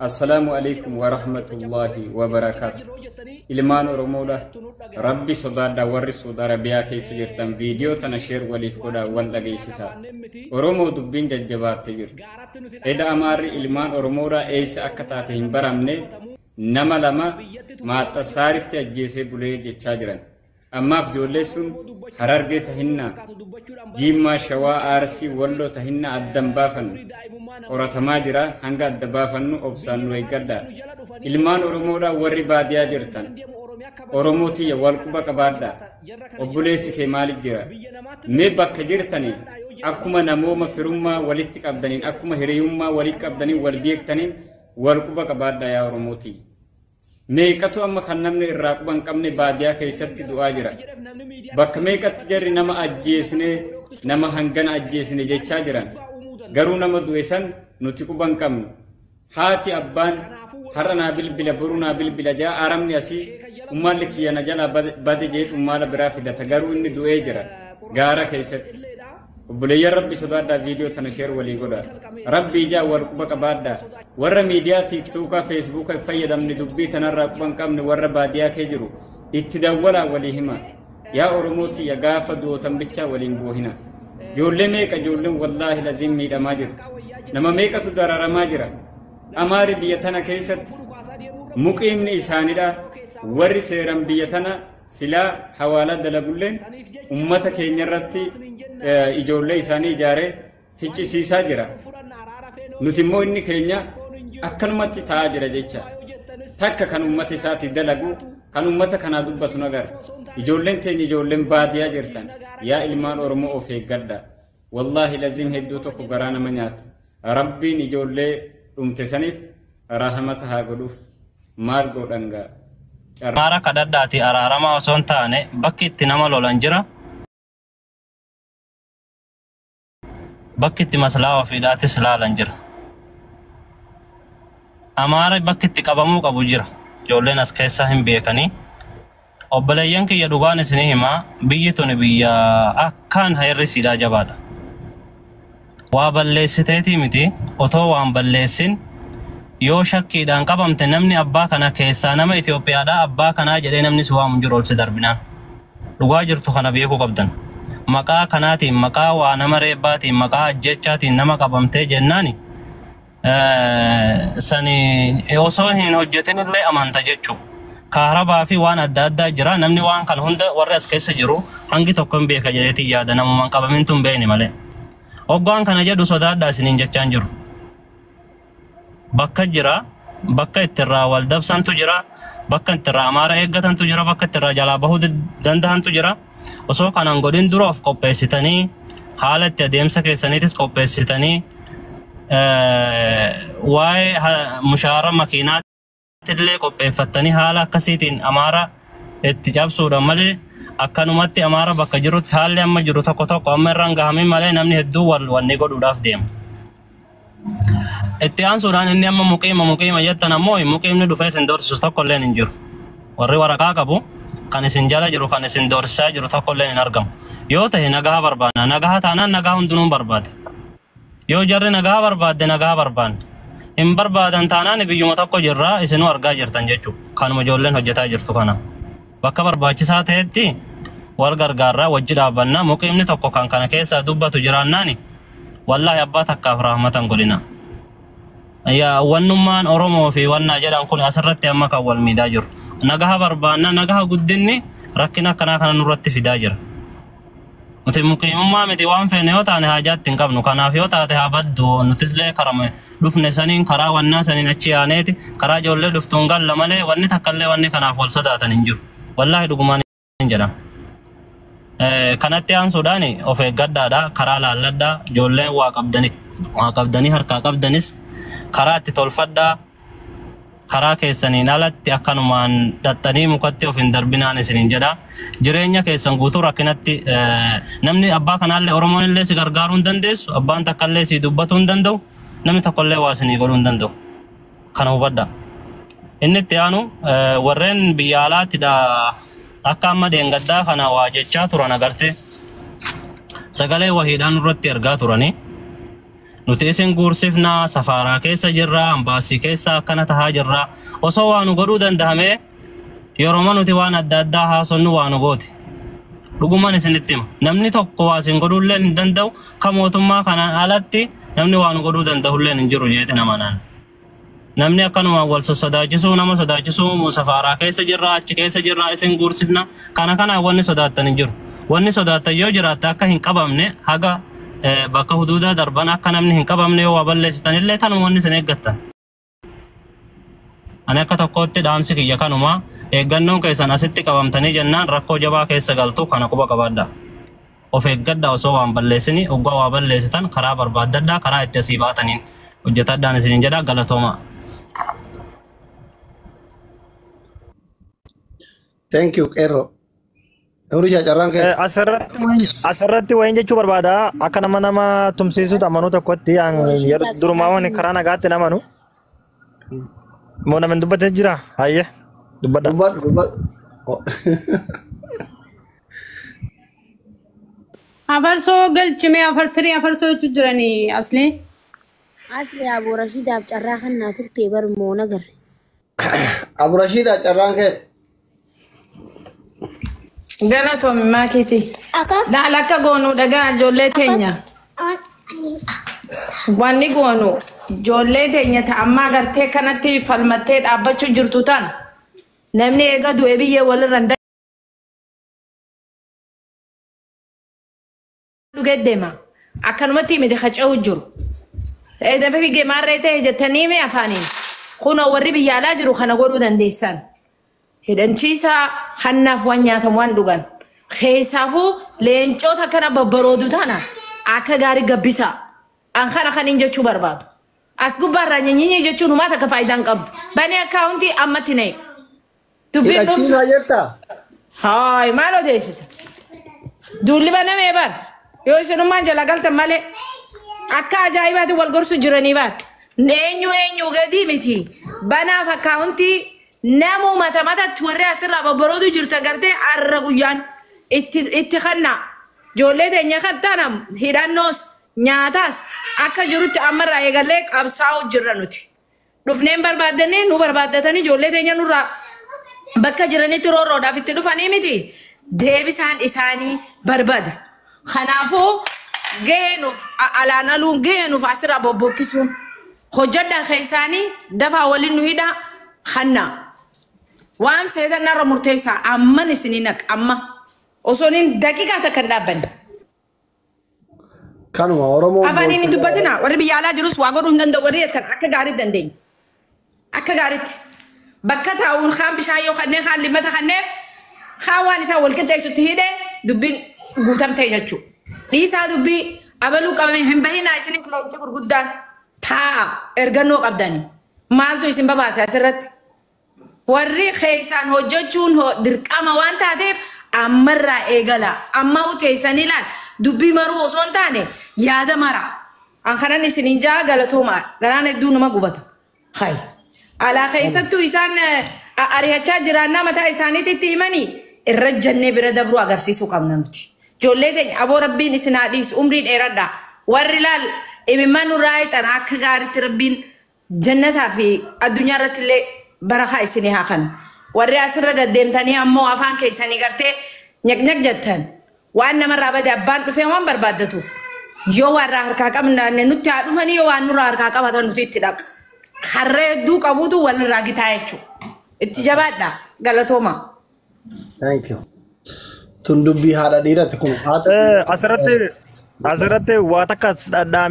Assalaamu alaikum wa rahmatullahi wa barakaatu. Ilmaan Oromoodha. Rabbi sodaadha warri Saudi Arabiyaa keessa jirtan viidiyoo tana share waliif godhaa wal dhageessisaa. Oromoo dubbiin jajjabaattee jirti. Eda Amaarri ilmaan Oromoodha eessa akka taate hin baramne nama lama maaxxasaaritti ajjeesee bulee jechaa jiran. Ammaaf ijoollee sun Harargee tahinnaa, Jiimmaa, Shawaa, Arsii, Walloo tahinnaa addan baafannu. Qoratamaa jira hanga adda baafannu obsaan nu eeggadhaa. Ilmaan Oromoodhaa warri baadiyaa jirtan Oromoo tiyya wal quba qabaadhaa. Obboleessi kee maalit jira? Mee bakka jirtanii akkuma namooma firummaa walitti qabdaniin akkuma hiriyummaa walitti qabdaniin wal beektaniin wal quba qabaadhaa yaa Oromoo tiyya. Meeqatu amma kan namni irraa quba hin qabne baadiyaa keessatti du'aa jira. Bakka meeqatti jarri nama ajjeesne nama hangana ajjeesne jechaa jiran. Garuu nama du'e san nuti quba hin qabnu. Haati abbaan har'a naa bilbila boru naa bilbila jaa aramni asii ummaalli kiyya na jalaa bade jeet ummaala biraa fidata garuu inni du'ee jira gaara keessatti. Obboleeyyan Rabbi sodaadhaa viidiyoo tana sheer walii godhaa. Rabbii ijaa wal quba qabaadhaa. Warra miidiyaa tiiktookaa feesbuuka hin fayyadamne dubbii tanarraa quba hin qabne warra baadiyaa kee jiru itti dawwalaa walii himaa. Yaa Oromoo tiyya gaafa du'ootan bichaa waliin boohina. Ijoollee meeqa ijoolleen wallaahi laziim miidhamaa jirtu. Nama meeqatu dararamaa jira. Amaari biyya tana keessatti muqiimni isaanidha. Warri seeran biyya tana Silaa hawaalaa dalagulleen ummata keenya irratti ijoollee isaanii ijaaree ficcisiisaa jira. Nuti immoo inni keenya akkanumatti taa'aa jira jecha. Takka kan ummata isaati dalagu kan ummata kanaa dubbatu nagar. Ijoolleen teenya ijoolleen baadiyaa jirtan yaa ilmaan Oromoo of eeggadha. Wallaahi laziim hedduu tokko garaa nama nyaata. Rabbiin ijoollee dhumte saniif rahamata haa godhuuf. Maal godhan gaa? Carraa. Amaara kadhadhaatii araaramaa osoo hin taane bakki itti nama lolan jira, bakki itti maslahaa ofiidhaatis laalan jira. Amaara bakki itti qabamuu qabu jira. Ijoolleen as keessaa hin beekanii. Obboleeyyan kiyya dhugaan isinii himaa biyyi tuni biyya akkaan heerri isiidhaa jabaadha. Waa balleessiteetii miti otoo waan balleessin yoo shakkiidhaan qabamte namni abbaa kana keessaa nama Itoophiyaadhaa abbaa kanaa jedhee namni si waamu hin jiru ol si darbinaan. Dhugaa jirtu kana beekuu qabdan. Maqaa kanaatiin maqaa waa nama reebbaatiin maqaa ajjeechaatiin nama qabamtee jennaani sani osoo hin hojjetin illee amanta jechuu. Kaarabaa fi waan adda addaa jira. Namni waan kana hunda warri as keessa jiru hangi tokko hin beeka jedheetiin yaada namuma hin qabamintu hin beekne malee. Hoggaan kana jedhu sodaadhaa isiniin jechaan jiru. Bakka jira, bakka itti irraa wal dabsantu jira, bakka itti irraa amaara eeggatantu jira, bakka itti irraa jalaa bahuu dandahantu jira. Osoo kanan godhin dura of qopheessitanii haala itti adeemsa keessaniitis qopheessitanii waa'ee mushaara makiinaatillee qopheeffattanii haala akkasiitiin amaara itti cabsuudha malee akkanumatti amaara bakka jirutti haalli amma jiru tokko tokko amma irraan gahamin malee namni hedduu wal wanni godhuudhaaf deema. Itti aansuudhaan inni amma muqiima muqiima jettan ammoo muqiimni dhufee isin doorsisu tokko illeen hin jiru. Warri waraqaa qabu kan isin jala jiru kan isin doorsisaa jiru tokko illeen hin argamu. Yoo ta'e nagaha barbaadna. Nagaha taanaan nagaha hundinuu barbaada. Yoo jarri nagaha barbaadde nagaha barbaanna. Hin barbaadan taanaan biyyuma tokko jirra isinuu argaa jirtan jechuudha. Kanuma ijoolleen hojjetaa jirtu kana. Bakka barbaachisaa ta'etti wal gargaarraa wajji dhaabbanna. Muqiimni tokko kan kana keessaa dubbatu jiraannaani wallaahi abbaa takkaaf rahmata hin godhina. Yaa wannummaan Oromoo fi wannaa jedhan kun asirratti amma kan wal miidhaa jiru. Nagaha barbaanna nagaha guddinni rakkina akkanaa kana nurratti fidaa jira. Nuti muqiimummaa miti waan feene yoo taane haajaatti hin qabnu. Kanaaf yoo taate haa baddu nutislee karama dhufne saniin karaa wannaa saniin achi yaaneeti karaa ijoollee dhuftuun galla malee wanni takkallee wanni kanaaf wal sodaatan hin jiru. Wallaahi dhugumaan jedha. Kanatti aansuudhaan of eeggadhaadha karaa laalladhaa ijoolleen waa qabdani waa qabdanii harkaa qabdanis karaa itti tolfadhaa karaa keessaniin alatti akkanumaan dhaxxanii mukatti of hin darbinaan isiniin jedha. Jireenya keessan guutuu rakkinatti namni abbaa kanaallee Oromoon illee si gargaaruu hin dandeessu abbaan takkallee si dubbatuu hin danda'u namni tokkollee waa isinii godhuu hin danda'u. Kana hubadhaa. Inni itti aanu warreen biyya alaattidha akka amma dheengaddaa kana waa jechaa turan agartee sagalee wahiidhaan nurratti ergaa turanii. Nuti isin guursifnaa safaaraa keessa jirraa ambaasii keessa akkana tahaa jirraa osoo waa nu godhuu danda'ame yeroo nuti waan adda addaa haasonnu waa nu gooti. Dhugumaan isinitti hima. Namni tokko waa isin godhuullee hin danda'u kan mootummaa kanaan alatti namni waa nu godhuu danda'ullee hin jiru jeeti nama naan. Namni akkanuma wal sossodaachisuu nama sodaachisuu safaaraa keessa jirraa achi keessa jirraa isin guursifna kana kanaan wanni sodaattan hin jiru. Wanni sodaattan yoo jiraatte akka hin qabamne haga bakka huduudaa darban akka namni hin qabamne yoo waa balleessitan illee tanuma wanni isin eeggattan. Ani akka tokkootti dhaamsi kiyya kanuma eeggannoon keessan asitti qabamtanii jennaan rakkoo jabaa keessa galtu kana quba qabaadha. Of eeggadha osoo waan balleessini oggaa waa balleessitan karaa barbaaddadhaa karaa itti asii baataniin hojjetadhaan isiniin jedha galatooma. Thank you, Qeerroo. Umrii carraan kee. Asirratti wayin jechuu barbaada. Akka nama nama tumsiisuutu amanuu tokkotti durumaa waan karaa nagaatti namanu. Moo namni dubbatee jira? Hayyee dubbadha. Dubbadhu dubbadhu. Afarsoo galchimee afar firii afarsoo jechuu jiranii asli. Asli Abu Rashidaaf carraa kannaa turte bar moo nagarre. Abu Rashidaa carraan kee. Galatoomi maakiiti. Laala akka goonu dhagaa ijoollee teenya. Wanni goonu ijoollee teenya ta'ammaa gartee kanatti falmattee dhaabbachuu jirtu tan namni eega du'e biyyee walirra hin dhugee deema. Akkanumatti miti faca'u jiru. Dafa fiigee maarree ta'e jettanii mee afaaniin. Kunoo warri biyya alaa jiru kana godhuu dandeessan. Hidhanchiisaa hannaaf waan nyaatamu waan dhugan. Keessaafuu leencota kana babbaroodu tana akka gaarii gabbisaa. An kana kan hin jechuu barbaadu. As gubbaarraa nyinyinyi jechuun humaata akka faayidaa hin qabdu. Bani akkaawuntii ammatti na'e. Dubbiin dhumtu. Hidhachiisaa jettaa? Haay maal odeessita? Duulli banamee bar. Yoo isinummaan jala galtan malee akka ajaa'ibaatti wal gorsu jiranii bar. Eenyu eenyu gadi miti. Banaaf akkaawuntii namu mata matatti warri asirraa babbaroodu jirta gartee arra guyyaan itti kannaa. Ijoollee teenya kan taanam hidhannoos nyaataas akka jirutti ammarraa eegallee qabsaa'u jirra nuti. Dhufneen barbaaddannee nu barbaaddatanii ijoollee teenya nurraa bakka jiranitti roorroodhaaf itti dhufanii miti deebisaan isaanii barbaada. Kanaafuu gahee nuuf alaan aluun gahee nuuf asirraa bobbokkisuun hojjedhaa keessaanii dafaa waliin nu hidhaa kannaa. Waan feetan narra murteessaa amman isinii naq amma osoo inni daqiiqaa takka hin dhaabbanne. Kanuma Oromoon. Afaaniin hin dubbatina warri biyya alaa jirus waa godhuu hin danda'u warri jettan akka gaariitti dandeenya. Akka gaariitti. Bakka taa'uun kaan bishaan yoo kanneen kaan limmata kanneef kaan waan isaa wal qixxeessutti hidhee dubbiin guutamtee jechuudha. Dhiisaa dubbii abaluu qabame hin bahinaa isinis leenca gurguddaan taa'a ergannoo qabdani. Maaltu isin babaase asirratti? Warri keessaan hojjechuun dirqama waan taateef ammarraa eegala. Amma uteessanii ilaal dubbii maruu osoo hin taane yaada mara. An kanan isiniin jaa galatoomaa garaan hedduu nama gubata. Hayi. Alaa keessattuu isaan ari'achaa jiraannaa mataa isaaniitti himanii irra jannee bira dabruu agarsiisuu qabna nuti. Ijoollee teenya aboo rabbiin isin haa dhiisu umrii dheeradha. Warri laal imimmaan nurraa hixan akka gaariitti rabbiin jannataa fi addunyaa irratti illee barakaa isinii haa kennu. Warri asirra deddeemtanii ammoo afaan keessanii gartee nyaq nyaq jettan waan namarraa bade abbaan dhufee waan barbaaddatuuf yoo warraa harkaa qabna nutti haa dhufanii yoo waan nurraa harkaa qabatan nuti itti dhaqa. Harree hedduu qabuutu walirraa gitaa jechuudha. Itti jabaadha galatooma. Thank you. Tun dubbii haadha dhiirati kun haati. Asirratti waa takka dhaame.